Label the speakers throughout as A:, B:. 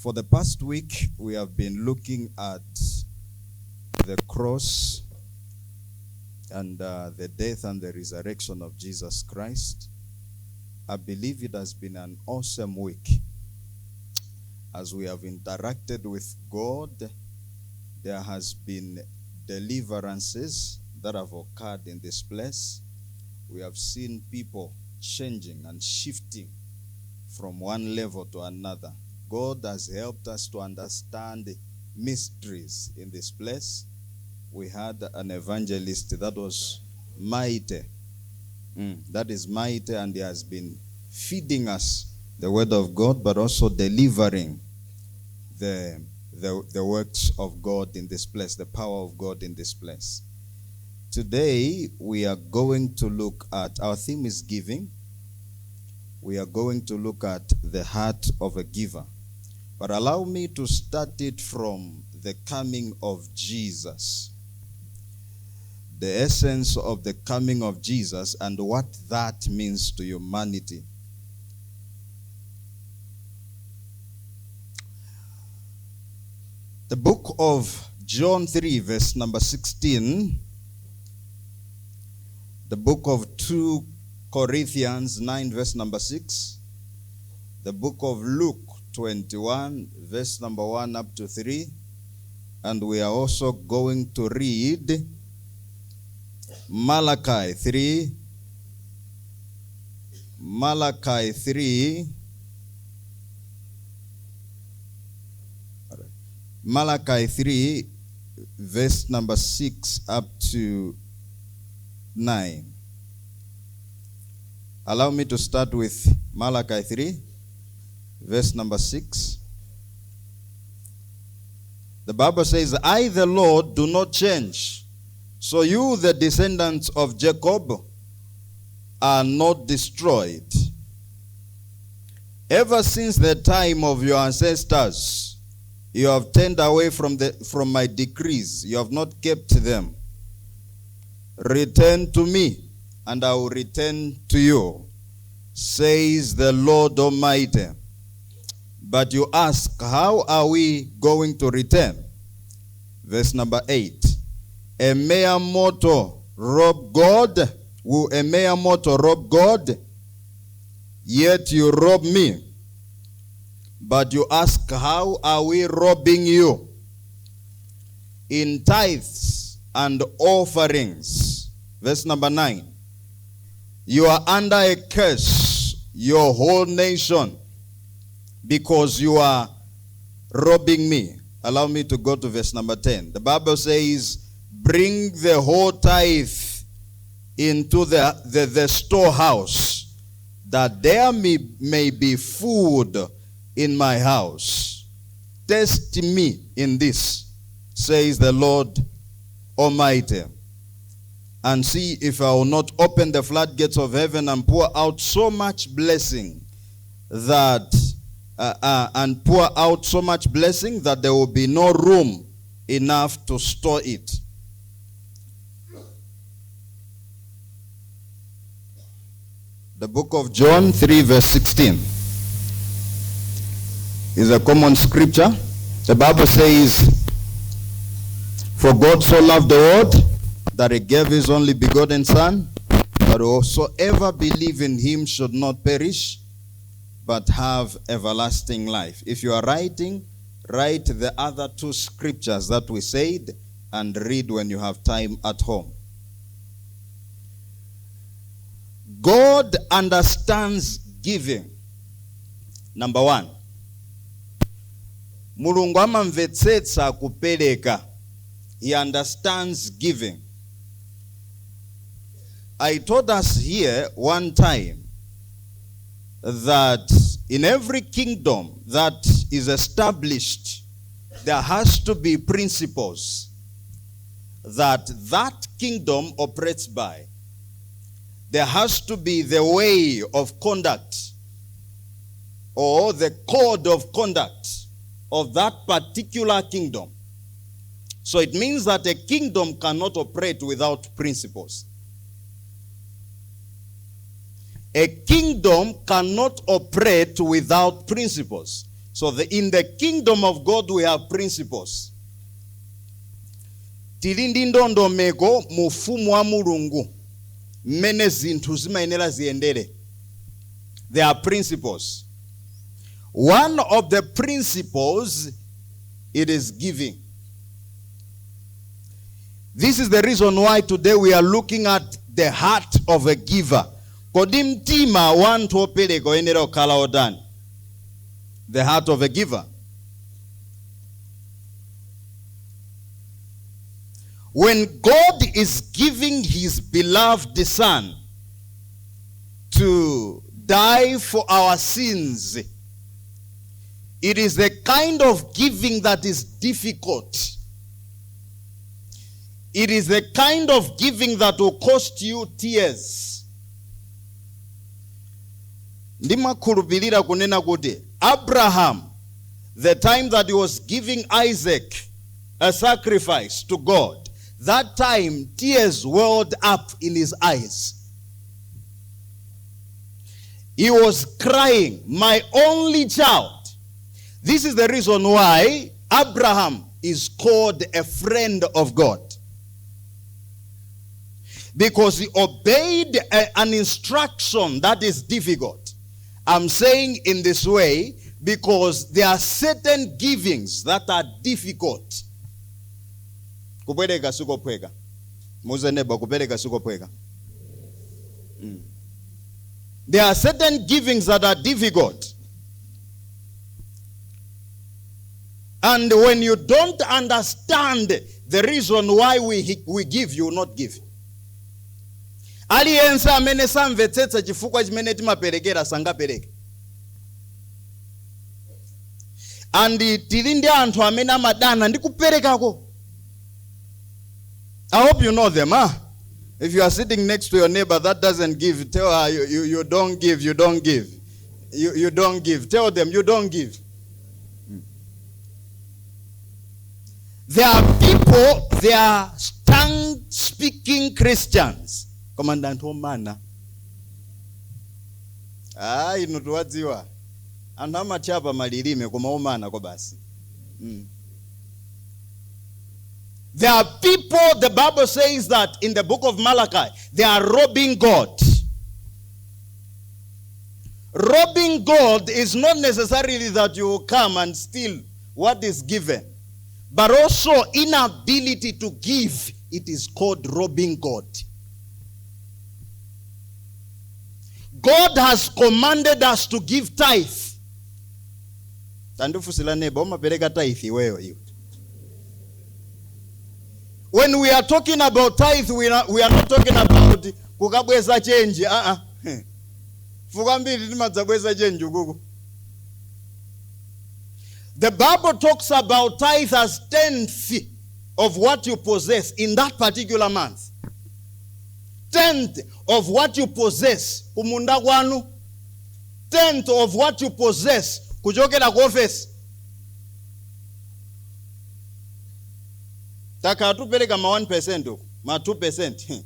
A: For the past week, we have been looking at the cross and the death and the resurrection of Jesus Christ. I believe it has been an awesome week. As we have interacted with God, there has been deliverances that have occurred in this place. We have seen people changing and shifting from one level to another. God has helped us to understand mysteries in this place. We had an evangelist that was mighty. That is mighty, and he has been feeding us the word of God, but also delivering the works of God in this place, the power of God in this place. Today, we are going to look at, our theme is giving. We are going to look at the heart of a giver. But allow me to start it from the coming of Jesus. The essence of the coming of Jesus and what that means to humanity. The book of John 3, verse number 16. The book of 2 Corinthians 9, verse number 6. The book of Luke 21, verse number 1 up to 3. And we are also going to read Malachi 3. Malachi 3. Malachi 3, verse number 6 up to 9. Allow me to start with Malachi 3, verse number 6. The Bible says, I, the Lord, do not change. So you, the descendants of Jacob, are not destroyed. Ever since the time of your ancestors, you have turned away from my decrees. You have not kept them. Return to me, and I will return to you, says the Lord Almighty. But you ask, how are we going to return? Verse number 8. A mere mortal rob God? Will a mere mortal rob God? Yet you rob me. But you ask, how are we robbing you? In tithes and offerings. Verse number 9. You are under a curse, your whole nation, because you are robbing me. Allow me to go to verse number 10. The Bible says, bring the whole tithe into the storehouse, that there may be food in my house. Test me in this, says the Lord Almighty, and see if I will not open the floodgates of heaven and pour out so much blessing that there will be no room enough to store it. The book of John 3 verse 16 is a common scripture. The Bible says, for God so loved the world that he gave his only begotten Son, that whosoever believe in him should not perish, but have everlasting life. If you are writing, write the other two scriptures that we said and read when you have time at home. God understands giving. Number one. Mulungu amamvetsetsa kupereka. He understands giving. I told us here one time that in every kingdom that is established, there has to be principles that that kingdom operates by. There has to be the way of conduct or the code of conduct of that particular kingdom. So it means that a kingdom cannot operate without principles. A kingdom cannot operate without principles. So in the kingdom of God we have principles. Tili ndi ndondomeko mu ufumu wa Mulungu mmene zinthu zimayenera ziyendere. There are principles. One of the principles, it is giving. This is the reason why today we are looking at the heart of a giver. Kodi mtima wa anthu opereka oyenera kukhala otani? The heart of a giver. When God is giving his beloved son to die for our sins, it is the kind of giving that is difficult. It is the kind of giving that will cost you tears. Ndimakhulupirira kunena kuti Abraham, the time that he was giving Isaac a sacrifice to God, that time tears welled up in his eyes. He was crying, my only child. This is the reason why Abraham is called a friend of God. Because he obeyed an instruction that is difficult. I'm saying in this way because there are certain givings that are difficult. Kupereka sikophweka. Muuze neba kupereka sikophweka. There are certain givings that are difficult. And when you don't understand the reason why we give, you will not give. Aliyense amene samvetsetsa chifukwa chimene timaperekera sangapereke. And tili ndi anthu amene amadana ndi kuperekako. I hope you know them, huh? If you are sitting next to your neighbor that doesn't give, tell her you don't give, you don't give. You don't give. Tell them you don't give. There are people, they are tongue-speaking Christians. Commandant Omana. Inu tuwadziwa. Anthu amachapa malilime koma omana kwa basi. There are people, the Bible says that in the book of Malachi, they are robbing God. Robbing God is not necessarily that you will come and steal what is given, but also inability to give. It is called robbing God. God has commanded us to give tithe. Tandifusila neighbor, umapereka tithe iweyo iwe. When we are talking about tithe, we are not talking about kukabweza change. Fukambiri timadzabweza change ukuku. The Bible talks about tithe as tenth of what you possess in that particular month. Tenth of what you possess kumunda kwanu. Tenth of what you possess kuchokera ku office. Taka tupereka ma 1% uku, ma 2%.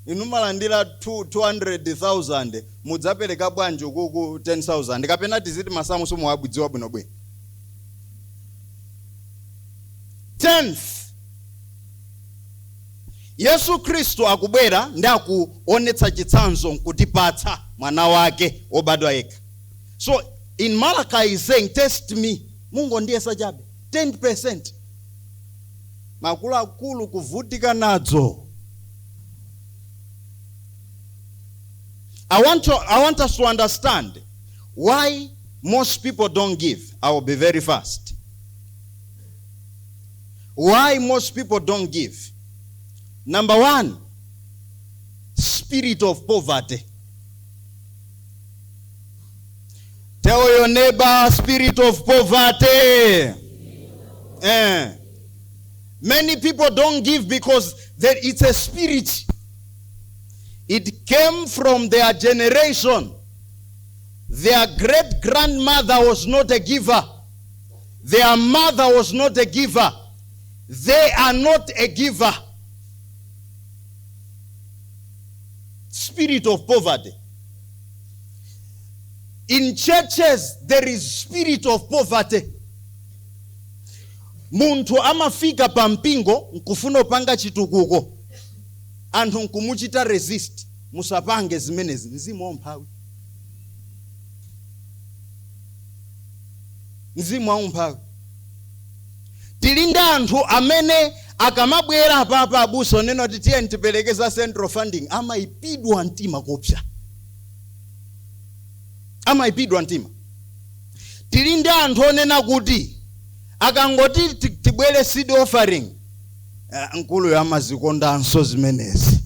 A: Inu malandira 200,000, mudzapereka bwanji ukuku 10,000. Kapena tiziti masamu simuwabudziwa bwino bwino. Tenth. Yesu Kristu akubwera ndi akuonetsa chitsanzo nkutipatsa mwana wake obadwa yekha. So in Malachi is saying, test me. Mungu ndiye sachabe. 10%. Makuluakulu kuvutika nadzo. I want us to understand why most people don't give. I will be very fast. Why most people don't give. Number one, spirit of poverty. Tell your neighbor, spirit of poverty. Many people don't give because it's a spirit. It came from their generation. Their great-grandmother was not a giver. Their mother was not a giver. They are not a giver. Spirit of poverty. In churches there is spirit of poverty. Munthu amafika pa mpingo nkufuna upanga chitukuko, anthu nkumuchita resist, musapange zimenezi. Mzimu waumphawi, mzimu waumphawi. Tili ndi anthu amene akamabwera apapa, abusa onena kuti tiye tiperekeza central funding, amayipidwa mtima kopsa, amayipidwa mtima. Tili ndi anthu onena kuti akangoti tibwere seed offering, mkuluyo amazikondanso zimenezi.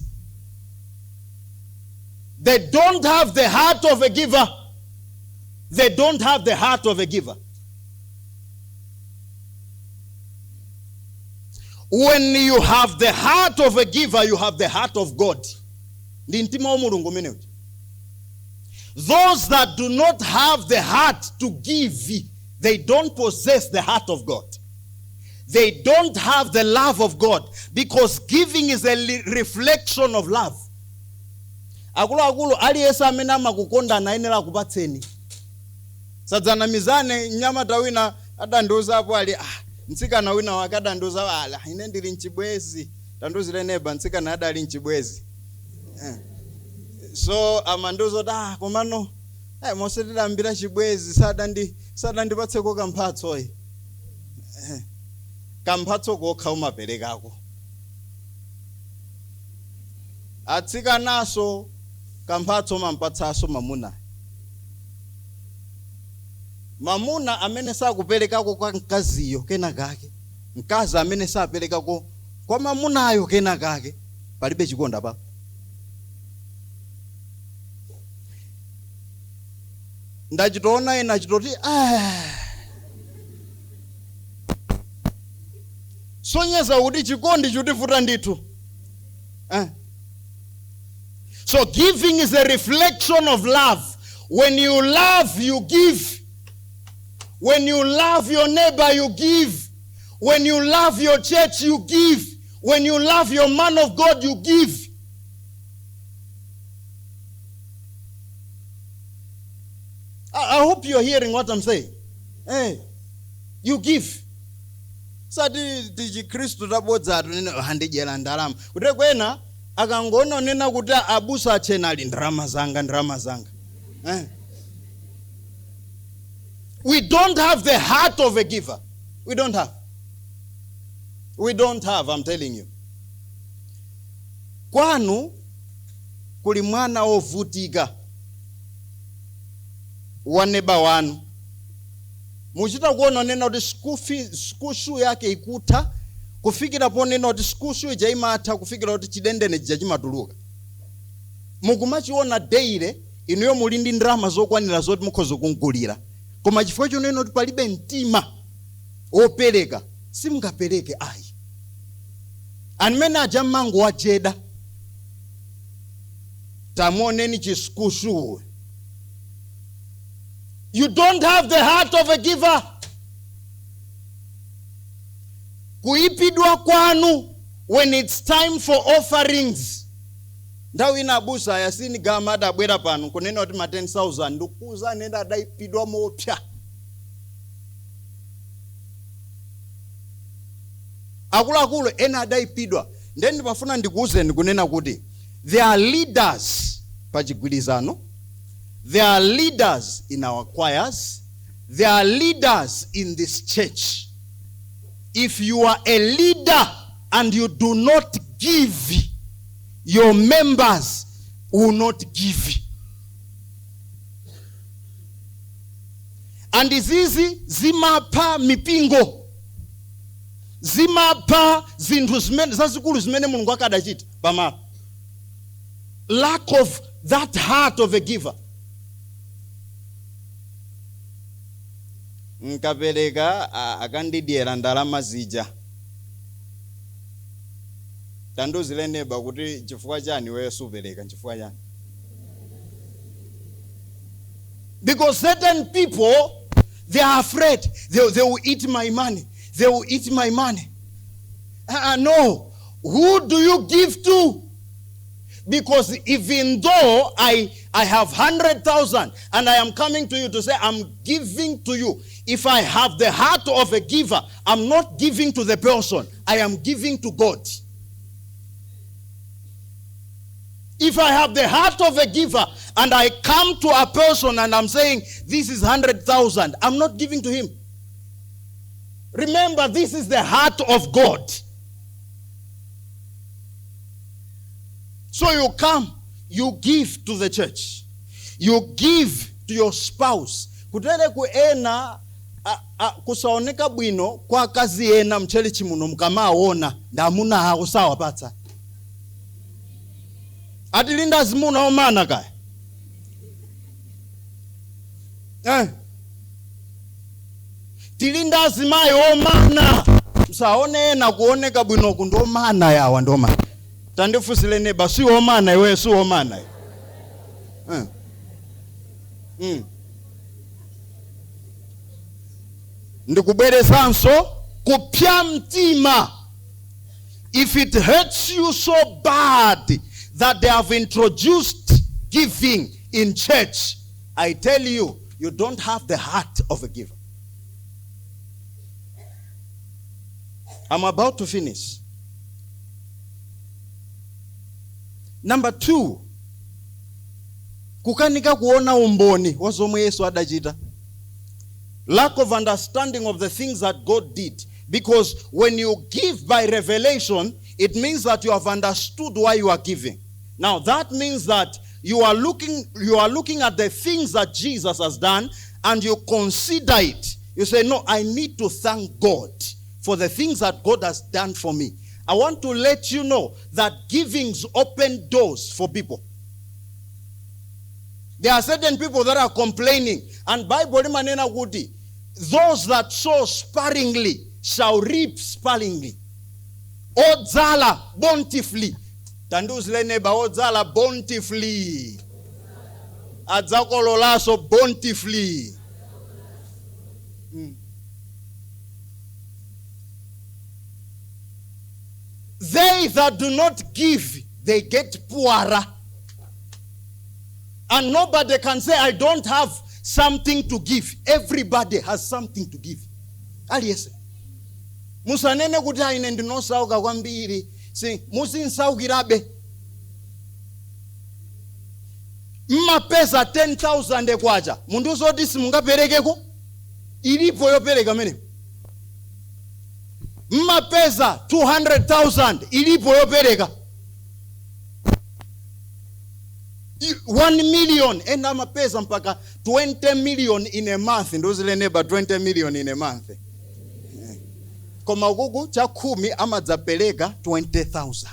A: They don't have the heart of a giver. They don't have the heart of a giver. When you have the heart of a giver, you have the heart of God. Ndi mtima wa Mulungu umenewu. Those that do not have the heart to give, they don't possess the heart of God. They don't have the love of God, because giving is a reflection of love. Akuluakulu, aliyense amene amakukonda anayenera kupatseni. Sadzanamizane, mnyamata wina adandiuzapo ali, mtsikana wina wake adandiuza ala, ine ndili mchibwezi. Tandiuzire neba, mtsikana adali mchibwezi. So amandiuza kuti komano mose tidambira chibwezi sadandipatseko kamphatso. Kamphatso kokha umaperekako. Atsikanaso kamphatso mampatsaso mamuna. Mamuna amene sakuperekako kwa mkaziyo kena kake, mkazi amene saperekako kwa mamunayo kena kake, palibe chikonda pa. Ndachitoona ena chitoti sonyeza kuti chikondi chutivuta ndithu. So giving is a reflection of love. When you love, you give. When you love your neighbor, you give. When you love your church, you give. When you love your man of God, you give. I hope you're hearing what I'm saying. Hey, you give. Sati tichikristu tabodza atunena handidyera ndalama. Kuti kwena akangoona nena kuti abusa achena ali ndalama zanga, ndalama zanga. We don't have the heart of a giver. We don't have. We don't have, I'm telling you. Kwanu kuli mwana wovutika waneba wanu. Muchita kuona nena kuti school fees, school shoe yake ikutha kufikira ponena kuti school shoe ija imatha kufikira kuti chidendene chija chimatuluka. Mukumachiona daily, inuyo muli ndi ndalama zokwanira zoti mukhoza kumgulira. Koma chifukwa chonena kuti palibe mtima wopereka, simungapereke ayi. Amene aja mmango wajeda. Tamuoneni chi school shoe. You don't have the heart of a giver. Kuipidwa kwanu when it's time for offerings. Nthawi ina abusa Yasini Gama adabwera pano kunena kuti ma 10,000 ndikuza nenda adaipidwa mopsa. Akuluakulu ena adaipidwa. Then ndimafuna ndikuwuzeni kunena kuti there are leaders pa chigwirizano. There are leaders in our choirs. There are leaders in this church. If you are a leader and you do not give, your members will not give. And izizi zimapha mipingo. Zimapha zinthu zimene zazikulu zimene Mulungu akadachita pamalo. Lack of that heart of a giver. Nkapereka akandidyera ndalama zija. Tanduzile neba kuti chifukwa chani wewe supereka, chifukwa chani? Because certain people, they are afraid. They will eat my money. They will eat my money. No. Who do you give to? Because even though I have 100,000 and I am coming to you to say I'm giving to you, if I have the heart of a giver, I'm not giving to the person, I am giving to God. If I have the heart of a giver and I come to a person and I'm saying this is 100,000, I'm not giving to him. Remember, this is the heart of God. So you come, you give to the church. You give to your spouse. Kutere ku ena kusaoneka bwino kwa akazi ena mchalichi muno mukamaona ndi amuna awo sawapatsa. Atilinda azimuna omana kaya. Tilinda azimayi omana. Msaone ena kuoneka bwino ndi omana yawa ndi omana. Tandifusile neba si omana iwe si omana. Ndikubwerezanso kupya mtima. If it hurts you so bad that they have introduced giving in church, I tell you, you don't have the heart of a giver. I'm about to finish. Number 2, kukanika kuona umboni wa zomwe Yesu adachita. Lack of understanding of the things that God did. Because when you give by revelation, it means that you have understood why you are giving. Now that means that you are looking at the things that Jesus has done and you consider it. You say, no, I need to thank God for the things that God has done for me. I want to let you know that givings open doors for people. There are certain people that are complaining. And Bible imanena kuti, those that sow sparingly shall reap sparingly. Odzala bountifully. Tandiuzile neba odzala bountifully. Adzakololaso bountifully. They that do not give, they get poorer. And nobody can say, I don't have something to give. Everybody has something to give. Aliyense. Musanene kuti ine ndinosauka kwambiri. Si, muzinsaukirabe. Mmapeza 10,000 kwacha. Mundiuza kuti simungaperekeko? Ilipo yopereka mene. Mmapeza 200,000 ilipo yopereka. 1 million ena amapeza mpaka 20 million in a month. Nduzile neba 20 million in a month. Koma ukuku cha 10 amadzapeleka 20,000.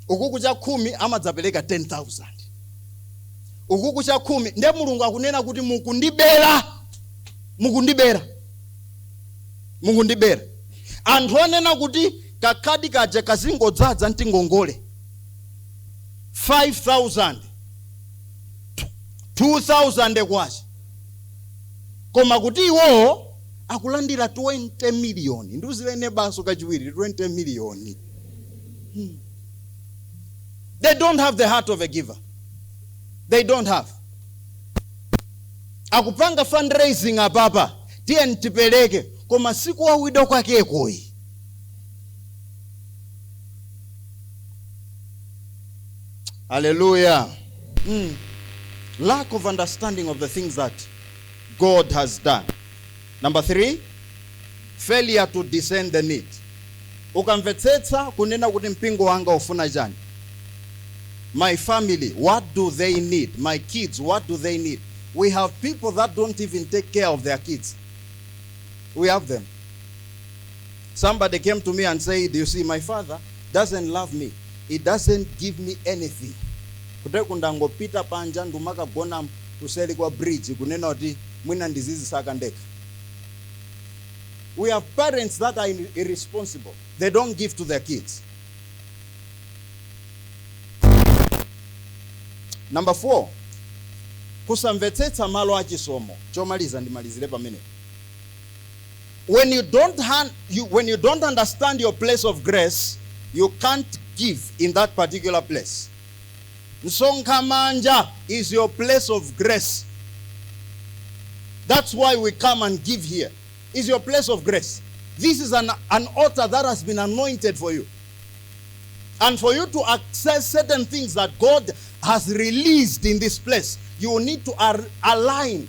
A: Ukuku cha 10 amadzapeleka 10,000. Ukuku cha 10 nde Mulungu akunena kuti mukundibera. Mukundibera. Mukundibera. Anthu anena kuti kakhadi kaja kazingodzaza mtingongole. 5,000. 2,000 kwacha. Koma kuti iwowo akulandira 20 million. Nduzilene baso kachiwiri 20 million. They don't have the heart of a giver. They don't have. Akupanga fundraising apapa. Tiye ntipeleke. Koma siku wawidwa kwakekoi. Hallelujah. Lack of understanding of the things that God has done. Number 3, failure to discern the need. Ukamvetsetsa kunena kuti mpingo wanga ufuna chani. My family, what do they need? My kids, what do they need? We have people that don't even take care of their kids. We have them. Somebody came to me and said, you see, my father doesn't love me. He doesn't give me anything. Kute kundangopita panja ndumakagona kuseli kwa bridge kunena kuti mwina ndizizisaka ndekha. We have parents that are irresponsible. They don't give to their kids. Number 4, kusamvetsetsa malo achisomo. Chomaliza ndimalizire pamene. When you don't understand your place of grace, you can't give in that particular place. Msonkhamanja is your place of grace. That's why we come and give here. Is your place of grace. This is an altar that has been anointed for you. And for you to access certain things that God has released in this place, you will need to align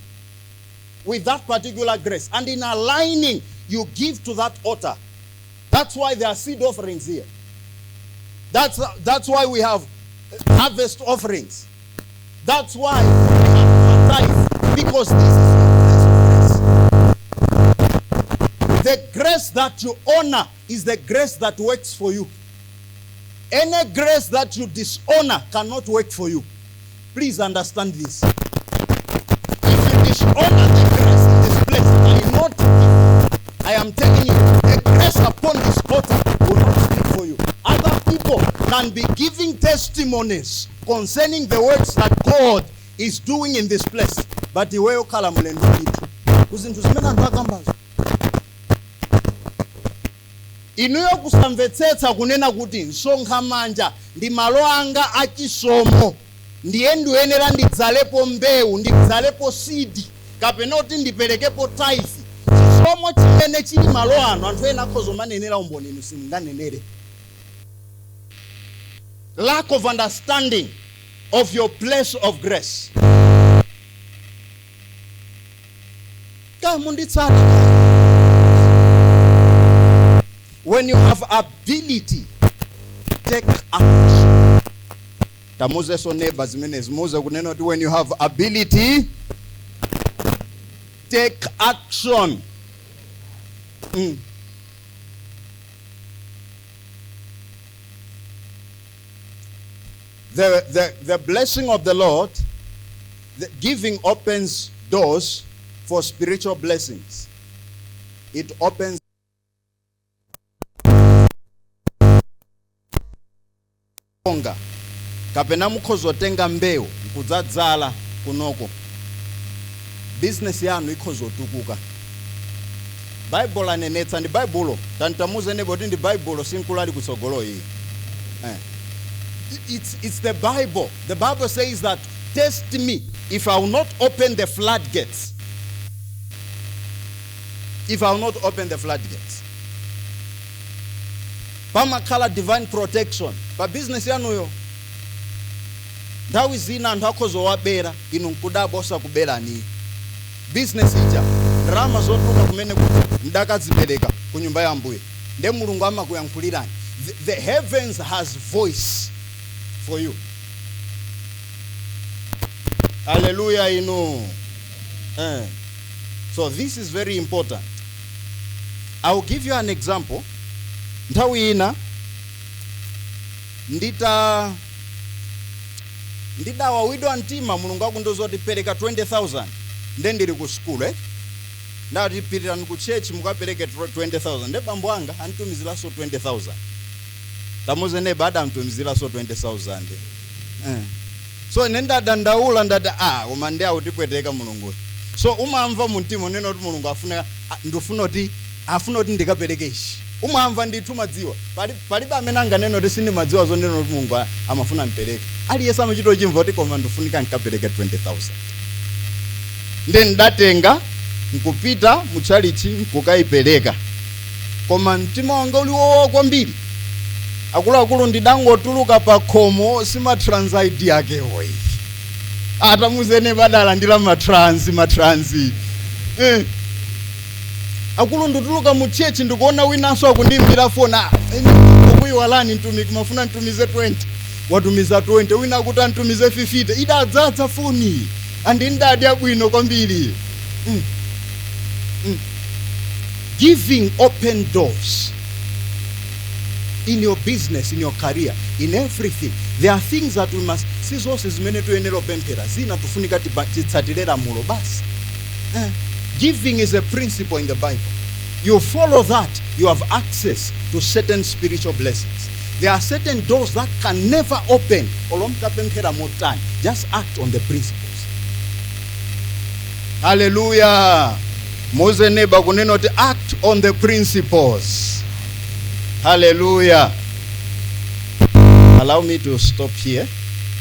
A: with that particular grace. And in aligning, you give to that altar. That's why there are seed offerings here. That's why we have harvest offerings. That's why we have tithe, because this is your place of grace. The grace that you honor is the grace that works for you. Any grace that you dishonor cannot work for you. Please understand this. If you dishonor the grace in this place, I not, I am telling you, the grace upon this altar will not speak for you. Other people can be giving testimonies concerning the works that God is doing in this place. But iweyo khala mlendo ndithu kuzinthu zimene anthu akambazo. Inuyo kusamvetsetsa kunena kuti msonkhamanja ndi malo anga achisomo, ndiye ndiyenera ndidzalepo mbewu, ndidzalepo seed, kapena kuti ndiperekepo tithe. Chisomo chimene chili malo ano, anthu ena akhoza kumanenera umboni, inu simunganenere. Lack of understanding of your place of grace. Kamunditsata. When you have ability, take action. Tamuuzenso neighbor zimenezi, muuze kunena kuti when you have ability, take action. The blessing of the Lord, the giving opens doors for spiritual blessings. It opens onga kapena mukhoza kutenga mbewu nkudzadzala kunoko, business yanu ikhoza kutukuka. Baibulo anenetsa, ndi Baibulo. Tantamuze nebo kuti ndi Baibulo, sinkulali kutsogolo iyi. It's the Bible. The Bible says that, "Test me if I will not open the floodgates." If I will not open the floodgates. Pamakhala divine protection pa business yanuyo. Nthawi zina anthu akhoza wabera, inu nkudabwa osakuberani. Business ija, ndalama zotuluka kumene kuti mdakazipereka ku nyumba ya Ambuye, nde Mulungu amakuyankhulirani. The heavens has voice for you. Hallelujah inu. So this is very important. I will give you an example. Nthawi ina ndita ndidawawidwa mtima, Mulungu akundiuza kuti pereka 20,000. Nde ndili ku school, eh? Ndati pitirani ku church mukapereke 20,000. Nde bambo anga anitumiziranso 20,000. Tamuze neba adamtumiziranso 20,000. So ine ndadandaula, ndati, "Ah, koma ndi akutipweteka Mulungu." So umamva mumtima unena kuti Mulungu afuna, ndifuna kuti, afuna kuti ndikapereke ichi. Umamva ndithu, madziwa. Palibe amene anganene kuti sindimadziwa zonena kuti Mulungu amafuna mpereke. Aliyense amachita chimva kuti koma ndifunika nkapereke 20,000. Nde ndatenga nkupita mutchalichi nkukayipereka, koma mtima wanga uli wowawa kwambiri. Akuluakulu, ndidangotuluka pa khomo, si matrans ID akewo iyi. Atamuzene badalandira matrans matrans. Akulu, ndituluka mu church, ndikuona winanso akundimbira foni. "Ah, kuyiwalani mtumiki, mafuna ntumize 20." Watumiza 20, wina akuti antumize 50. Idadzadza foni andi ndadya bwino kwambiri. Giving open doors in your business, in your career, in everything. There are things that we must, si zonse zimene tiyenera kupemphera, zina tifunika titsatire lamulo basi. Giving is a principle in the Bible. You follow that, you have access to certain spiritual blessings. There are certain doors that can never open olo mtapemphera motani. Just act on the principles. Hallelujah. Muuze neba kunena kuti act on the principles. Hallelujah. Allow me to stop here.